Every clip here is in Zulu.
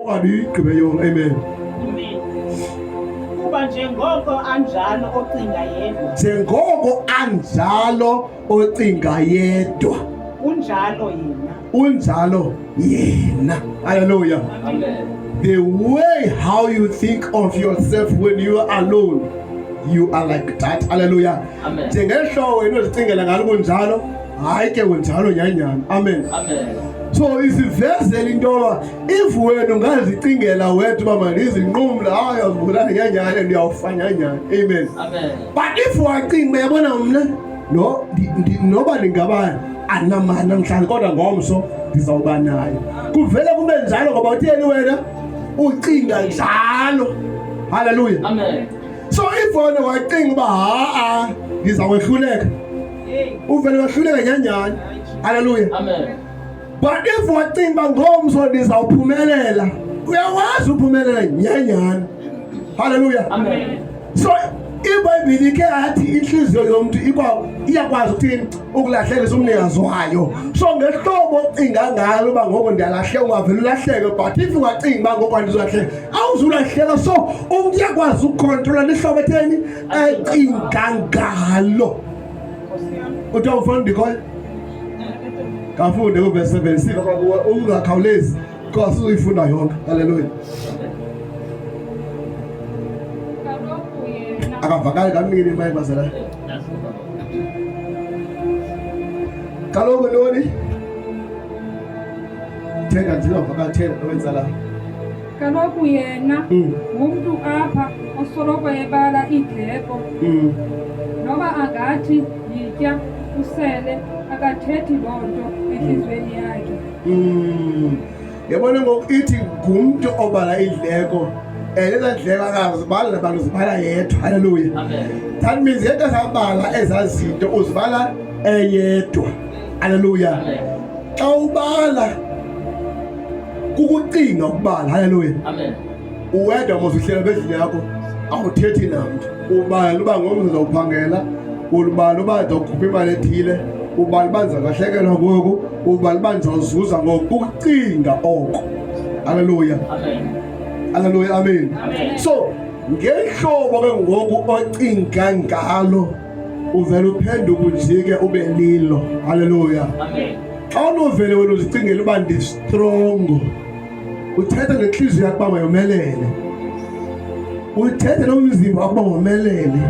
Ungabi uyigqibe yonke. Amen. Amen. Kuba njengoko anjalo ocinga yedwa. Njengoko anjalo ocinga yedwa. Unjalo yena. Unjalo yena. Hallelujah. Amen. The way how you think of yourself when you are alone, you are like that. Hallelujah. Amen. Njengehlobo wena ozicingela ngalo kunjalo, hayi ke kunjalo nyanyana. Amen. Amen. So isivezela into yoba if wena ungazicingela wedwa uba mandizinqumle, hayi uyazibulala nyanyana and uyawufa nyanyana. Amen. Amen. But if wacinga uba yabona mna no noba ndingaba andinamali namhlanje kodwa ngomso ndizawuba nayo. Kuvele kube njalo ngoba utheni wena ucinga njalo. Hallelujah. Amen. So if wena wacinga uba ha-a ndizawuhluleka, uvele wehluleka nyanyana. Hallelujah. Amen. But if wacinga uba ngomso ndizawuphumelela, uyakwazi uphumelela nyanyana. Hallelujah. Amen. So iBhayibhile ikhe yathi inhliziyo yomntu iyakwazi ukuthini ukulahlekisa umnikazi wayo. So ngehlobo ocinga ngalo uba ngoko ndiyalahleka, ungavele ulahleke. But if ungacingi uba ngoko andizulahleka, awuzulahleka. So umntu uyakwazi ukukhontrola lihlobo etheni ecinga ngalo. Uthi awufuni ndikhoyo? Kafunde kuvesi 7 siva kwakuwe ungakhawulezi because uyifunda yonke. Hallelujah. Kaloku yena Akavakali kamnini imali bazala. Kaloku ntoni? Thenga nje ungavakali thenga wenza la. Kaloku yena ngumntu apha osoloko ebala iindleko. Noba angathi yitya usele, akathethi loo nto entliziyweni yakhe. Yabona ngoku ithi ngumntu obala iindleko. And ezaa ndleko akazibali nabantu, uzibala yedwa. Hallelujah. Amen. That means yedwa ezabala ezaa zinto uzibala eyedwa. Hallelujah. Amen. Xa ubala kukucinga ukubala. Hallelujah. Amen. Uwedwa mos uhlela endlini yakho, awuthethi namntu. Ubala uba ngomso uzawuphangela, ulibala uba ndizawukhupha imali ethile, ubala uba ndizawulahlekelwa ngoku, ubala uba ndizawuzuza ngoku. Kukucinga oko. Hallelujah. Amen. Hallelujah. Amen. Amen. So ngehlobo ke ngoku ocinga ngalo uvele uphenduke ujike ube lilo. Hallelujah. Amen. Xa unovele wena uzicingela uba ndistrongo, uthetha nentliziyo yakho uba mayomelele, uthethe nomzimba wakho uba womelele,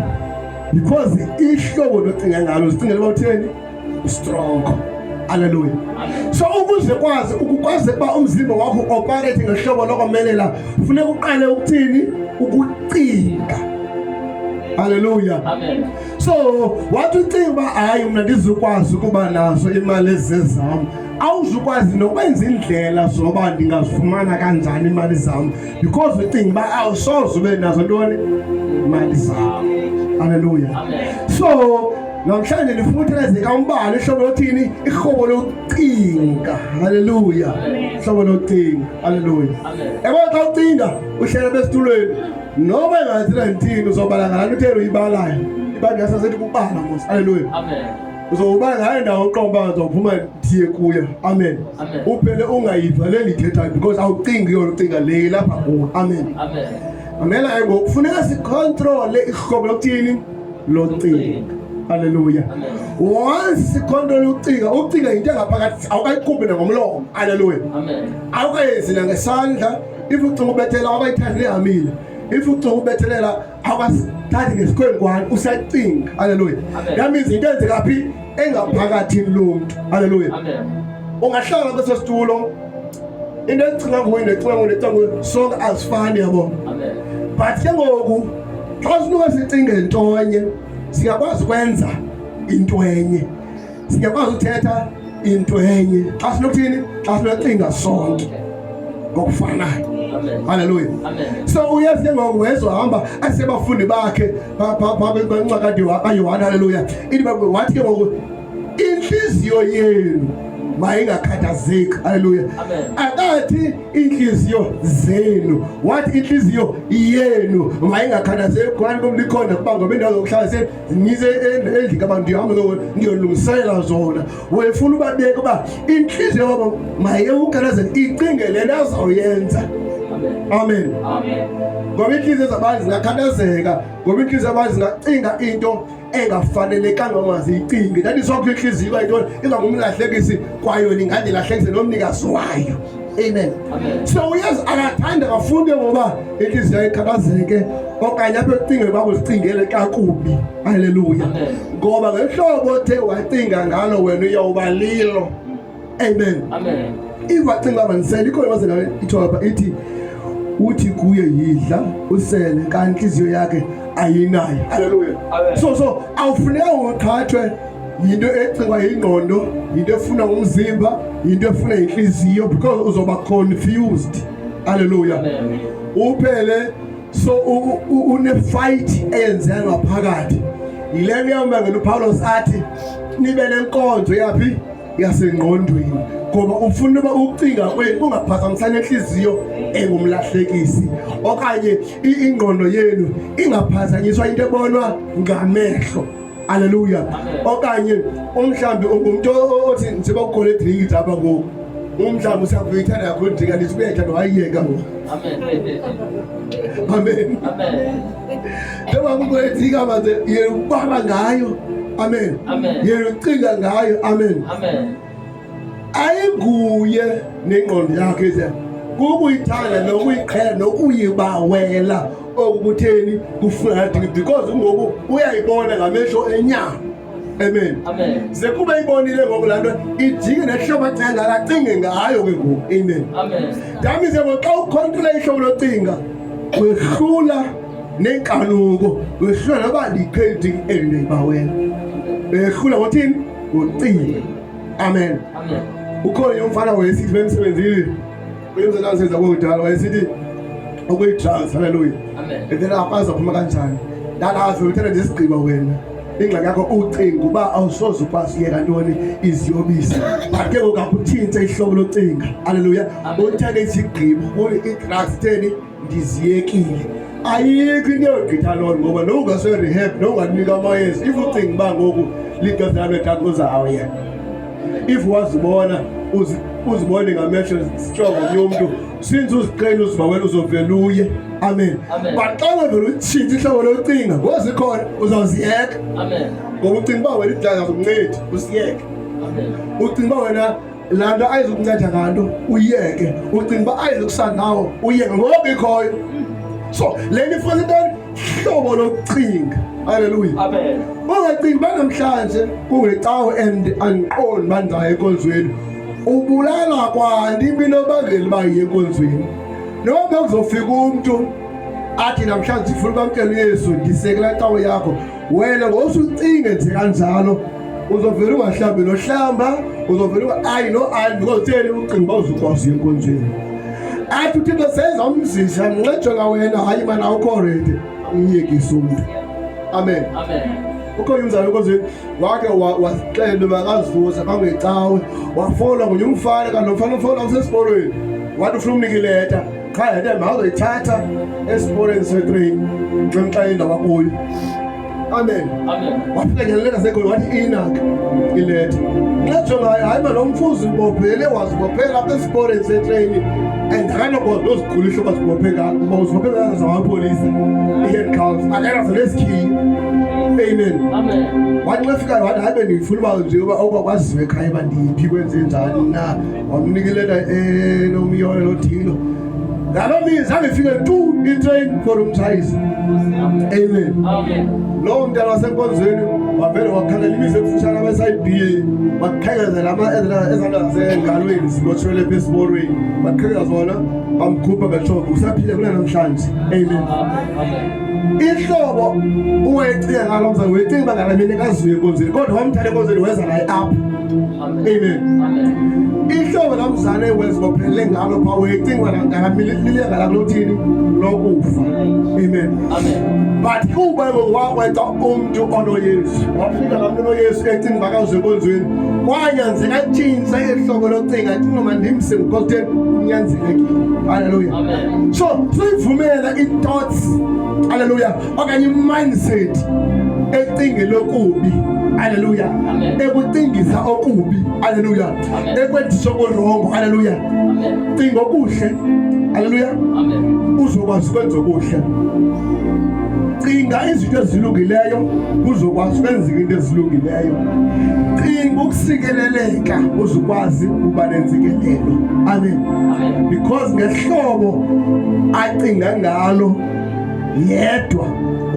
because ihlobo locinga ngalo uzicingela uba utheni strongo. Hallelujah. So ukuze kwazi ukukwazi uba umzimba wakho uoperate ngehlobo lokomelela, funeka uqale ukuthini? Ukucinga. Hallelujah. Amen. So wathi ucinga uba hayi mna ndizukwazi ukuba nazo imali ezezam, awuzukwazi nokwenza indlela zoba ndingazifumana kanjani imali zam, because ucinga uba awusoze ube nazo ntoni imali zam. Hallelujah. Amen. So namhlanje ndifuna uthelezeka umbala ihlobo lothini? Ihlobo lokucinga. Hallelujah. Ihlobo lokucinga. Hallelujah. Amen. Yabona xa ucinga uhlele besitulweni noba ingathi ndithini uzobala ngalo utheni uyibalayo. Ibali yasasethi kubala mos. Hallelujah. Amen. Uzobala ngayo ndawo uqomba uzophuma ndiye kuyo. Amen. Amen. Uphele ungayiva le ndithethayo because awucingi yona, ucinga le lapha kuwe. Amen. Amen. Mamela ke ngoku kufuneka sikhontrole ihlobo lokuthini? Locinga. Hallelujah. Amen. Once sikhontrole ucinga, ucinga into engaphakathi awukayikhuphi nangomlomo. Hallelujah. Amen. Awukayenzi nangesandla. If ucinga ubethela awukayithathi nehamile. If ucinga ubethelela awukasithathi ngesikhwenkwane, usacinga. Hallelujah. Amen. That means into eyenzeka phi? Engaphakathini lomntu. Hallelujah. Amen. Ungahlala kweso situlo, into ecinga nguwe necinga nguwe necinga nguwe sonke azifani, yabo. Amen. But ke ngoku xa sinuka sicinge ntonye, siyakwazi ukwenza into enye, siyakwazi uthetha into enye xa sinokuthini? Xa sinocinga sonke ngokufanayo. Amen. Hallelujah. Amen. So uYesu ke ngoku wezohamba asebafundi bakhe kwincwadi kaYohane. Hallelujah. Ithi wathi ke ngoku inhliziyo yenu mayingakhathazeki. Hallelujah. Amen. Akathi inhliziyo zenu, wathi inhliziyo yenu mayingakhathazeki. Kwani kumlikhona kuba ngoba indawo zokuhlala zininzi endlini kabantu, ndihamba ke ndiyolungiselela zona. Wefuna ubabeka uba inhliziyo yabo mayewukhathazeka, icinge le nto azawuyenza. Amen. Ngoba inhliziyo zabantu zingakhathazeka, ngoba inhliziyo zabantu zingacinga into engafanelekanga ungaziyicingi. That is why inhliziyo iba yintoni? Iba ngumlahlekisi kwayona, ingandilahlekise nomnikazi wayo. Amen. So uYesu akathanda kafunde ngoba inhliziyo ikhathazeke okanye apha ekucingeni kwakho uzicingele kakubi. Haleluya. Ngoba ngehlobo othe wacinga ngalo wena uyawuba lilo. Amen. Amen. If wacinga uba mandisele ikhona mazela ithiwa apha ithi uthi kuye yidla usele kanti intliziyo yakhe ayinayo. Haleluya. So awufuneka uqhathwe yinto ecingwa yingqondo, yinto efuna umzimba, yinto efuna inhliziyo because uzoba confused. Haleluya. Uphele so une fight eyenzeka ngaphakathi. Yile nto yambangela uPawulos athi nibe nenkonzo yaphi yasengqondweni ngoba ufuna uba ukucinga kwenu kungaphazamisani enhliziyo engumlahlekisi okanye ingqondo yenu ingaphazanyiswa into ebonwa ngamehlo. Haleluya. Okanye umhlambi ungumntu othi njengoba kukhona idrinki apha ngoku, umhlambi usakuyithanda kakhulu idrinki, andithi uyayithanda wayiyeka ngoku. Amen. Amen. Amen. Njengoba kukhona idrinki apha nje yena ubala ngayo. Amen. Amen. Yena ucinga ngayo. Amen. Amen. Ayinguye nengqondo yakhe nje kukuyithanda nokuyiqhela nokuyibawela okukutheni kufuna because ngoku uyayibona ngamehlo enyama. Amen. Amen. Ze kuba ibonile ngoku laa nto ijike nehlobo acinga ngalo acinge ngayo ke ngoku. Amen. Amen. Dami ze ngoku xa ukhontrola ihlobo locinga wehlula nenkanuko, wehlula noba liqheli eli ndiyibawela. Wehlula ngothini? Ngocinga. Amen. Amen. Ukhona umfana wayesithi bemsebenzini uyemzela ngisenza kudala wayesithi okuyi-drugs. Haleluya. Amen. And then akwazi aphuma kanjani? Ndalazi uthanda ndisigqiba wena. Ingxaki yakho ucinga uba awusoze ukwazi uyeka ntoni iziyobisi. But ke ngoku akutshintshe ihlobo locinga. Haleluya. Uthathe isigqibo ii-drugs theni ndiziyekile. Ayikho into eyogqitha loo nto ngoba nowungase-rehab nowunganika amayeza if ucinga uba ngoku lixesha lam le-drug uzawuya. If wazibona uzibone ngamehlo sitsho ngomnye umntu since uziqhela uzibawela uzovela uye. Amen. Amen. But xa ungavela utshintshe ihlobo locinga ngozikhona uzawuziyeka. Amen. Ngoba ucinga uba wena idlala azokuncedi usiyeke. Amen. Ucinga uba wena laa nto ayizukunceda nganto uyeke. Ucinga uba ayizukusa ndawo uyeke ngoku ikhoyo. So le nto ifuna intoni? Hlobo lokucinga. Haleluya. Amen. Ungacingi uba namhlanje kungecawe and andiqondi uba ndizaya enkonzweni. Ubulala kwanto ibinobangela uba yiye enkonzweni. Noba bekuzofika umntu athi namhlanje ndifuna ukwamkela uYesu ndisekela cawe yakho, wena ngosucinge nje kanjalo uzovela ungahlambi nohlamba, uzovela ayi no ayi because utheni ucinga uba uzukwazi uya enkonzweni. Athi uThixo senza umzisa ncejonga wena, hayi mana awukho ready, umyekise umntu. Amen. Amen. Ukhona umzali enkonzweni wake wasixela uba akazuza kangecawe, wafola ngonye umfana, kanti lo mfana ufola usesikolweni, wathi ufuna umnika ileta qha leta mawuzoyithatha esikolweni setreyini xa mxela indawo akuyo. Amen. Amen. Wafika nyana leta sekhona wathi inaka ileta. Nxajongayo hayi ma lo mfuzi ubophele wazibophela apha esikolweni setreyini and akanokwazi nozigulisha uba zibophe ngalo ngoba uzibophe ngalo zamapolisa i-handcuffs akanazo nesikhiye. Amen. Amen. Wathi xa efikayo wathi hayi bendifuna uba nje uba okwakwaziwe ekhaya uba ndiphi kwenze njani na. Wamnika ileta enomyolelo othile. Ngaloo mini zange ifike tu itreyini for umtshayisi. Amen. Amen. Lowo mntana wasenkonzweni wavele wakhangela imizi ekufutshane abesayibhiye, waqhekezela ezandla zasengalweni zibotshwele pha esiporweni, baqhekeza zona bamkhupha ngetshogo usaphile kunanamhlanje. Amen. Amen. Ihlobo uwayecinga ngalo mzali wayecinga uba ngala mini akazuye enkonzweni, kodwa wamthatha enkonzweni weza naye apha. Amen. Amen. Amen. Ihlobo lamzane wezibophelele ngalo pha wayecinga uba ngala mini lilanga lakulothini lokufa. Amen. Amen. But kuba wakwenza umntu onoYesu, wafika laa mntu onoYesu ecinga uba akazuye enkonzweni, kwanyanzeleka atshintshe ihlobo locinga, acinga mandimse because then kunyanzelekile. Hallelujah. Amen. So siyivumela i-thoughts, hallelujah, okanye i-mindset ecingela okubi, hallelujah, Amen. ekucingisa okubi, hallelujah, Amen. ekwenzisa okurongo, hallelujah. Amen. Cinga okuhle, Haleluya. Amen. Uzokwazi ukwenza okuhle. Cinga izinto ezilungileyo, uzokwazi ukwenza into ezilungileyo. Cinga ukusikeleleka, uzokwazi ukuba nentsikelelo. Amen. Amen. Because ngehlobo acinga ngalo yedwa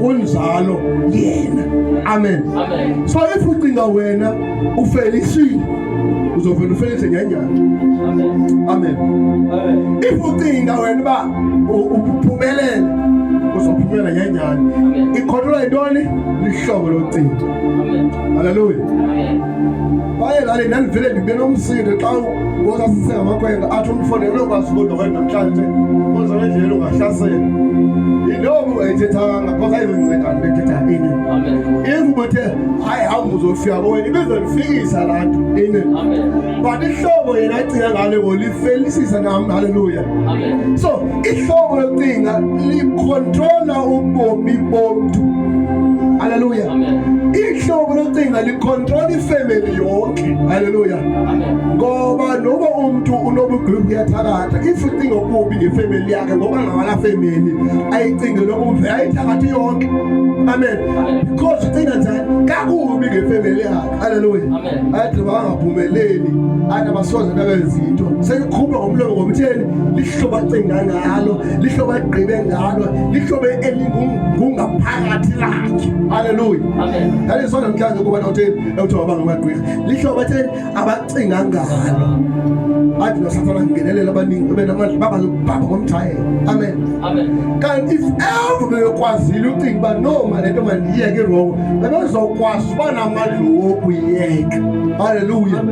kunjalo yena. Amen. Amen. So if ucinga wena ufelisile, uzovela ufelise ngenyanga. Amen. Amen. Amen. If ucinga wena uba uphumelele, uzophumela ngenyani. Amen. Ikhontrola yintoni? Lihlobo locinga. Amen. Haleluya. Amen. Baye lale ndandivele ndibe nomsindo xa ngosasisengamakhwenkwe athi umfondele uyokwazi ukudla kwenu namhlanje koza wendlela ungahlasela. Yintoba ungayithethanga because ayizonceda nto ethetha ini. Amen. If ubuthe hayi hamba uzofika kowena ibizondifikisa laa nto. Amen. Amen. But ihlobo yena acinga ngalo ngolifelisisa nam. Haleluya. Amen. So ihlobo lokucinga likhontrola ubomi bomntu. Haleluya. Amen. Ihlobo lokucinga likhontrola ifemeli yonke. Haleluya. Amen. Ngoba noba umntu unobugqirha uyathakatha, if ucinga okubi ngefemeli yakhe ngoba ngawala femeli ayicinge lokuve ayithakathi yonke. Amen. Because ucinga njani kakubi ngefemeli yakhe. Haleluya. Amen. Athi bangaphumeleli, athi abasoze babenza into. Seyikhupha ngomlomo ngoba utheni? Lihlobo acinga ngalo, lihlobo agqibe ngalo, lihlobo elingungaphakathi lakhe. Haleluya. Amen. That is namhlanje kuba utheni ekuthiwa bangamagqirha. Lihlobo atheni abacinga ngalo. Athi nosathana ngenelela abaningi benamandla babazobhaba ngomthayelo. Amen. Amen. Kanti if ever bebekwazile ucinga uba no ma le nto mandiyeke irongo, bebezokwazi uba namandla wokuyeka. Haleluya.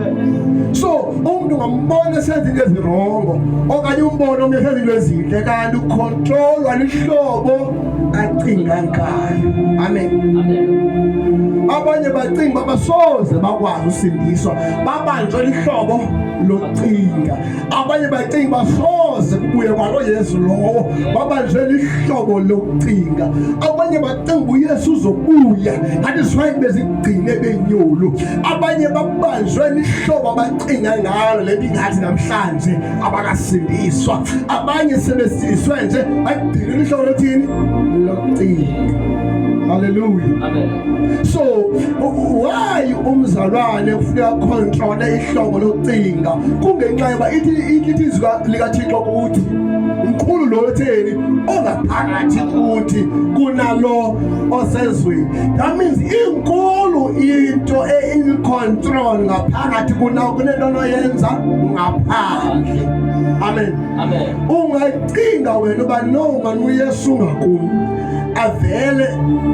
So umntu ungambona esenza into ezirongo okanye umbone omnye esenza into ezintle kanti ukhontrolwa lihlobo acinga ngayo. Amen. Amen. Abanye bacinga uba basoze bakwazi usindiswa, babanjwe lihlobo lokucinga. Abanye bacinga basoze kubuye kwalo Yesu lowo, babanjwe lihlobo lokucinga. Abanye bacinga uYesu uzobuya, that is why bezigcine benyulu. Abanye babanjwe lihlobo abacinga ngalo, le nto ingathi namhlanje abakasindiswa. Abanye sebesindiswe nje bagcine lihlobo lothini? Lokucinga. Haleluya. Amen. So why umzalwane kufuneka control ihlobo lokucinga? Kungenxa yoba ithi izwi likaThixo kuthi mkhulu lo otheni ongaphakathi kuthi kunalo osezweni. That means inkulu into e-in control ngaphakathi kunento onoyenza ngaphandle. Amen. Amen. Ungacinga wena uba no man uYesu ngakum, avele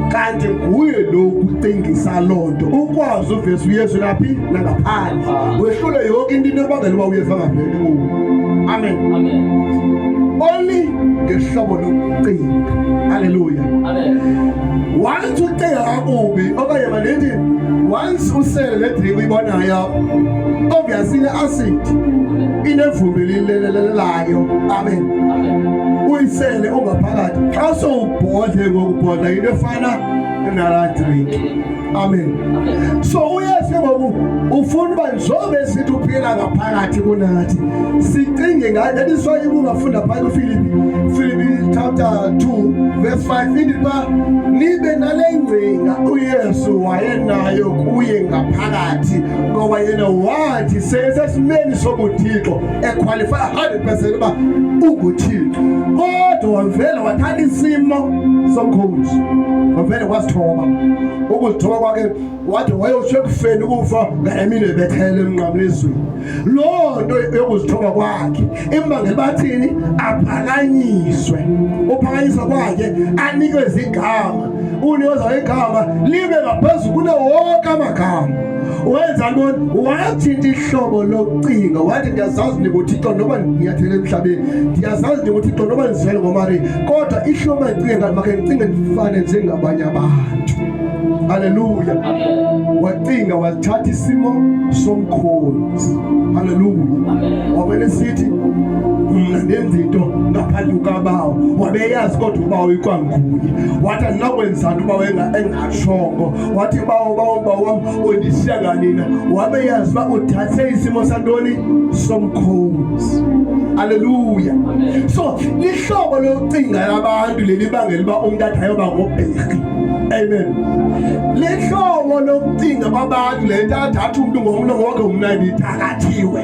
kanti nguye lo kucingisa loo nto. Ukwazi uvesa uYesu laphi nangaphandle, wehlule yonke into ebangela uba uYesu angaveli kuwe. Amen. Amen. Only ngehlobo lokucinga. Haleluya. Amen. Once ucinga kakubi okanye mandithi once usele le drink uyibonayo, obviously ine-acid, inevumbi layo. Amen. Amen. Uyisele ungaphakathi, xa sowubhodle ngoku ubhodla into efana nalaa drink. Amen. Amen. So uYesu ke ngoku ufuna uba njengoba esithi uphila ngaphakathi kunathi, sicinge ngayo. That is why ubungafunda phaya kuFilipi, Filipi chapter 2 verse 5, ithi uba nibe nale ngcinga uYesu wayenayo kuye ngaphakathi, ngoba yena wathi sesesimeni sobuThixo, equalify 100% uba unguThixo, kodwa wavele wathatha isimo somkhonzi, wavele wazithoba. Ukuzithoba kwakhe wathi wayotsho ekufeni, ukufa ngalemini ebethele emnqamlezweni. Loo nto yokuzithoba kwakhe imbangela bathini? Aphakanyiswe. Uphakanyiswa kwakhe anikwe igama, unikezwa igama libe ngaphezu kuno wonke amagama. Wenza ntoni? Wathinta ihlobo lokucinga, wathi ndiyazazi ndinguThixo noba ndinyathele emhlabeni, ndiyazazi ndinguThixo noba ndizelwe ngoMariya, kodwa ihlobo endicinge ngalo makhe ndicinge ndifane njengabanye abantu. Haleluya. Amen. Wacinga wathatha isimo somkhonzi. Haleluya. Amen. Wabona sithi Mna ndenza into ngaphandle kukabawo. Wabeyazi kodwa ubawo ikwanguye. Wathi andinakwenza nto ubawo engatshongo. Wathi bawo, bawo, bawo wam undishiya nganina. Wabeyazi uba uthathe isimo santoni? Somkhonzi. Haleluya. So lihlobo lokucinga labantu leli bangela uba umntu athi ayoba ngobherhi. Amen. Lihlobo lokucinga kwabantu le nto athi athi umntu ngomlomo wakhe mna ndithakathiwe.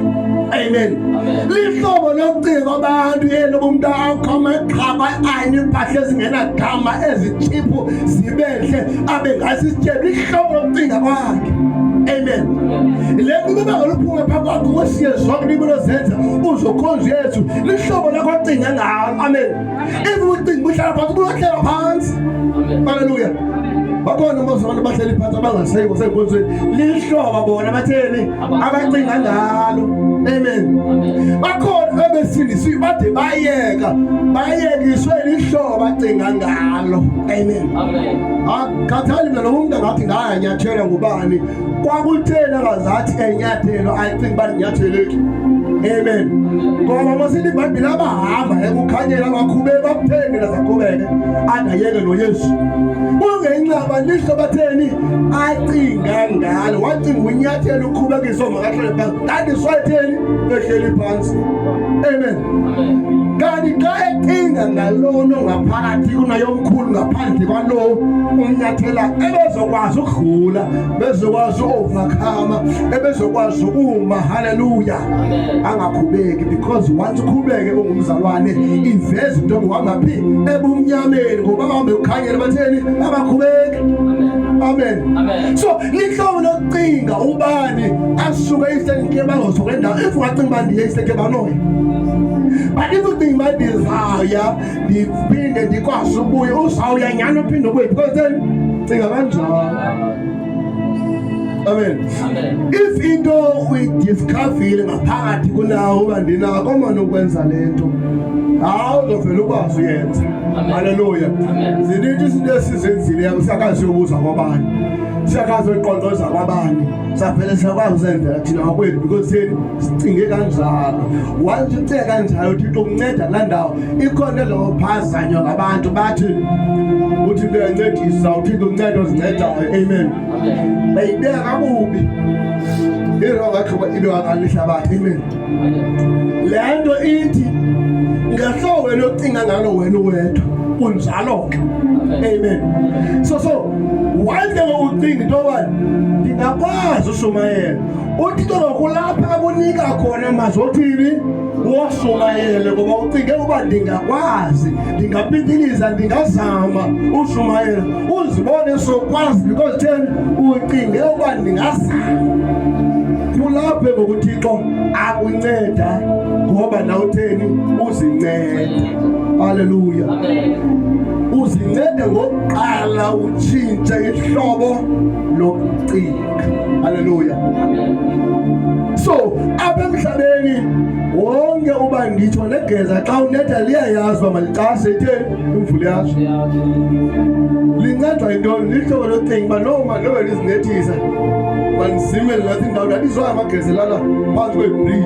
Amen. Lihlobo lokucinga kwabantu yena umntu akhoma eqhaba ayine impahla ezingenagama ezitshiphu zibe nhle abe ngasi isityebi. Lihlobo lokucinga kwakhe. Amen. Le nto ibibangela uphume phambi kwakho ushiye zonke into ozenza uzokhonza uYesu. Lihlobo lakho ocinga ngalo. Amen. If ucinga uhlala phantsi, ubuyohlala phantsi. Haleluya. Bakhona mos abantu abahleli phantsi abangasekho senkonzweni. Lihlobo bona batheni? Abacinga ngalo. Amen. Bakhona abesindisiwe bade bayeka, bayekiswe lihlobo abacinga ngalo. Amen. Amen. Akhathali mina noma umuntu angathi nganyathelwa ngubani. Kwakutheni angazathi enyathelo ayicinga uba ndinyatheleki. Amen. Ngoba masithi iBhayibhile abahamba ekukhanyeni abakhubeki bakutheni nasakhubeke andayeke noYesu. Kungenxa balihlo batheni acinga ngalo wacinga unyathelo ukhubekiso makahlale phantsi kanti swayitheni ehleli phantsi. Amen. Kanti xa ecinga ngalono ngaphakathi kunaye omkhulu ngaphandle kwalowo umnyathela ebezokwazi ukudlula bezokwazi uovercome ebezokwazi ukuma. Haleluya. Angakhubeki because once ukhubeke ungumzalwane iveza into yokuhamba phi ebumnyameni ngoba bahambe ukukhanyela batheni abakhubeki. Amen. Amen. So lihlobo lokucinga ubani asuke eEastern Cape angosuka endawo if ungacinga uba ndiye eEastern Cape anoya. But if ucinga uba ndizawuya ndiphinde ndikwazi ubuya uzawuya nyhani uphinde ubuye because then cinga kanjalo. Amen. Amen. If into uyidiscoverile ngaphakathi kunawo uba ndinako mani ukwenza le nto, hawu uzovele ukwazi uyenza. Haleluya. Zininzi izinto esizenzileyo siyakazi uyobuza kwabanye, siyakazi uyoqoqoza kwabanye, savele siyakwazi uzenzela thina ngokwethu because theni sicinge kanjalo. Once ucinge kanjalo uThixo ukunceda kulaa ndawo. Ikhona ezophazanywa ngabantu bathi uThixo uyancedisa, uThixo unceda ozincedayo. Amen. Bayibeka kakubi irongo axhoba ibe kalihlabathi. Amen. Le nto ithi ngehlobo wena ocinga ngalo wena uwedwa kunjalo ke. Amen. So once ke ucinga into yoba ndingakwazi ushumayela, uThixo ngokulapha akunika khona amazwi othini washumayele ngoba ucinge uba ndingakwazi, ndingapitiliza, ndingazama ushumayela, uzibone sokwazi because then ucinge uba ndingazama. Kulapho ngoku uThixo akunceda ngoba nawe utheni uzinceda. Haleluya. Uzincede ngokuqala utshintshe ihlobo lokucinga. Haleluya. So apha emhlabeni wonke uba nditsho negeza xa unetha liyayazi uba malicase itheni imvula yatsho. Lincedwa yintoni? Lihlobo locinga uba noma nobe lizinethisa mandizime nathi indawo ndandizwa amageza lana phantsi kwebhriji.